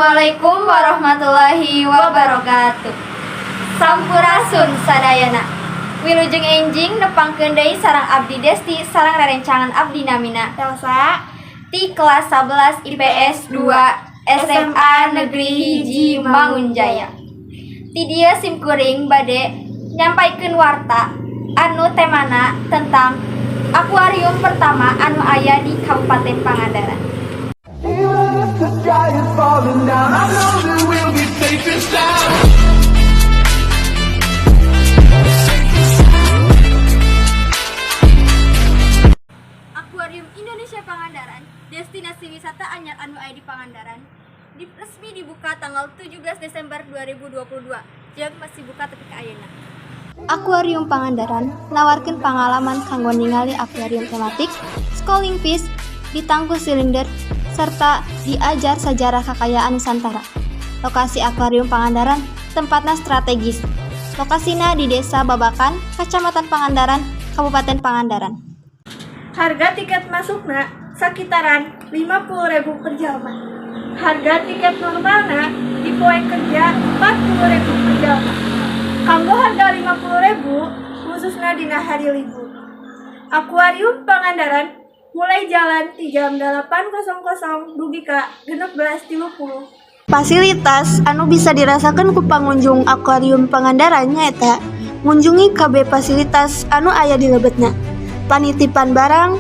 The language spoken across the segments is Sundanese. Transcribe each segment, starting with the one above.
Assalamualaikum warahmatullahi wabarakatuh. Sampurasun sadayana. Wilujeng enjing, nepangkeun deui sareng abdi Desti sareng rerencangan abdi, namina Elsa ti kelas 11 IPS 2 SMA Negeri 1 Mangunjaya. Ti dieu simkuring bade nyampaikeun warta anu temana tentang akuarium pertama anu aya di Kabupaten Pangandaran. Even if the sky is falling down, I know that we'll be safe and sound. Safe and sound. Akuarium Indonesia Pangandaran, destinasi wisata anyar anu aya di Pangandaran, resmi dibuka tanggal 17 Desember 2022, jeung masih buka tepi ka ayeuna. Akuarium Pangandaran nawarkeun pangalaman kanggo ningali akuarium tematik, schooling fish, di tangku silinder, serta diajar sejarah kekayaan Nusantara. Lokasi Akuarium Pangandaran tempatna strategis. Lokasina di Desa Babakan, Kecamatan Pangandaran, Kabupaten Pangandaran. Harga tiket masukna sekitaran 50.000 per jalma. Harga tiket normalna di poe kerja 40.000 per jalma. Kanggo harga 50.000 khususnya dina hari libur. Akuarium Pangandaran mulai jalan di jam 8.00 dugi ka 16.30. Fasilitas anu bisa dirasakan ku pangunjung Akuarium Pangandaran nyaeta ngunjungi kabeh fasilitas anu aya di lebetna. Panitipan barang,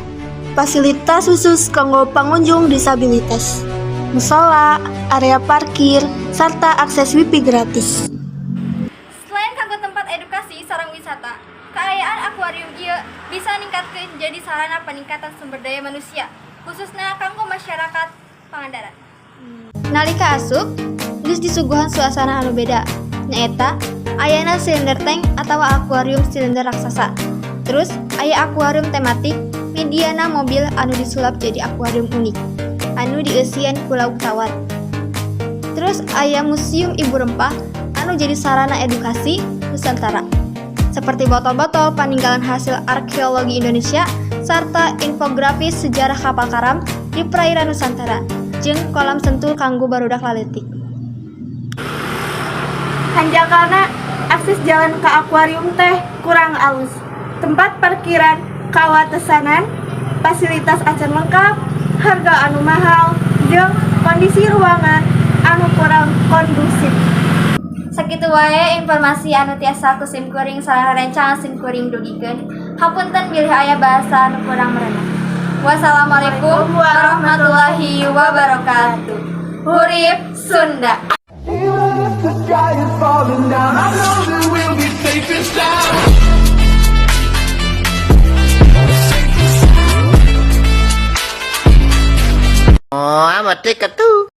fasilitas khusus kanggo pangunjung disabilitas, musola, area parkir, serta akses wifi gratis. Selain kanggo tempat edukasi sareng wisata, kaayaan akuarium ieu bisa ningkatkeun jadi sarana peningkatan sumber daya manusia, khususnya kanggo masyarakat Pangandaran. Nalika asup, geus disuguhan suasana anu beda. Nyaeta, ayana silinder tank atau akuarium silinder raksasa. Terus, aya akuarium tematik, mediana mobil anu disulap jadi akuarium unik, anu dieusian ku lauk tawar. Terus aya Museum Ibu Rempah anu jadi sarana edukasi Nusantara. Seperti botol-botol peninggalan hasil arkeologi Indonesia serta infografis sejarah kapal karam di perairan Nusantara jeung kolam sentul kanggo barudak laletik. Hanjakalna, akses jalan ke akuarium teh kurang alus. Tempat parkiran kawatesanan, fasilitas acan lengkap, harga anu mahal, jeung kondisi ruangan anu kurang kondusif. Sakitu wae informasi anu tiasa ku simkuring sareng rerencangan simkuring dugikeun. Hapunten bilih aya bahasa anu kurang merenah. Wassalamualaikum warahmatullahi wabarakatuh. Hurip Sunda. Even if the sky is falling down, I know that we'll be safe and sound. Safe and sound. Oh, I'm a ticker too.